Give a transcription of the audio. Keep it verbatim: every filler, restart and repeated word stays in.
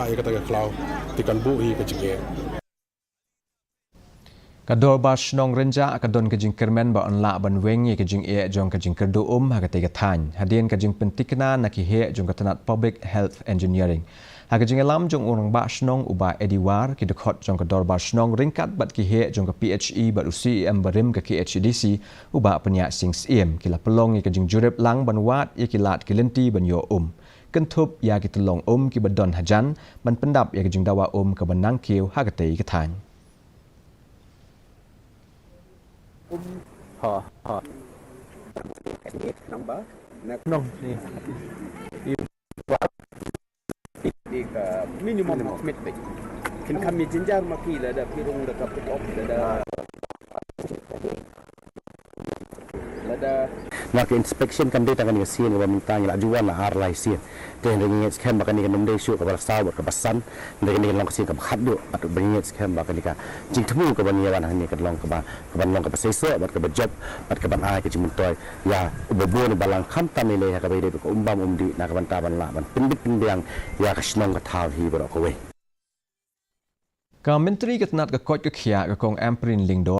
Ïa kata ka khlaw te kan buh ïa ka jingeh. Ka Dorbar Shnong Rynjah ka don ka jingkyrmen ba yn lah ban weng ïa ka jingeh jong ka jingkyrduh um ha katei ka thaiñ, hadien ka jingpyntikna na ki heh jong ka tnat Public Health Engineering. Ha ka jingïalam jong u Rangbah Shnong u Bah Eddie War, ki dkhot jong ka Dorbar Shnong ryngkat bad ki heh jong ka P H E bad u C E M barim ka K H A D C, u Bah Pynïaid Sing Syiem, ki la pynlong ïa ka jingjurip lang ban wad ïa ki lad ki lynti ban ïoh um, kynthup ïa ki tyllong um kiba don hajan, ban pyndap ïa ka jingdawa um kaba nang kiew ha katei ka thaiñ. Ha, ha. Nong, ni. Di ka minimum commitment. Kin kham ïa jynjar ma ki lada phi rung da ka put op lada. Lada. Na ka inspection kam dei tang kane ka sien kaba mynta ngi la ju wan la ar lai sien. Te hynrei ngi ngeit skhem ba kane kan ym dei shuh kaba la saw bad kaba san. Hynrei kane kan long ka sien kaba khatduh bad ba ngi ngeit skhem ba kane ka jingthmu kaba ngi ïa wan hangne kan long kaba, kaban long kaba seisoh bad kaba jop bad kaban ai ka jingmyntoi ïa uba bun uba lang khamtam ïaleh ha kaba ïadei bad ka um bam um dih na ka bynta ban lah ban pynbit pynbiang ïa ka shnong ka thaw hi baroh kawei. Ka Myntri ka tnat ka koit ka khiah ka Kong Ampareen Lyngdoh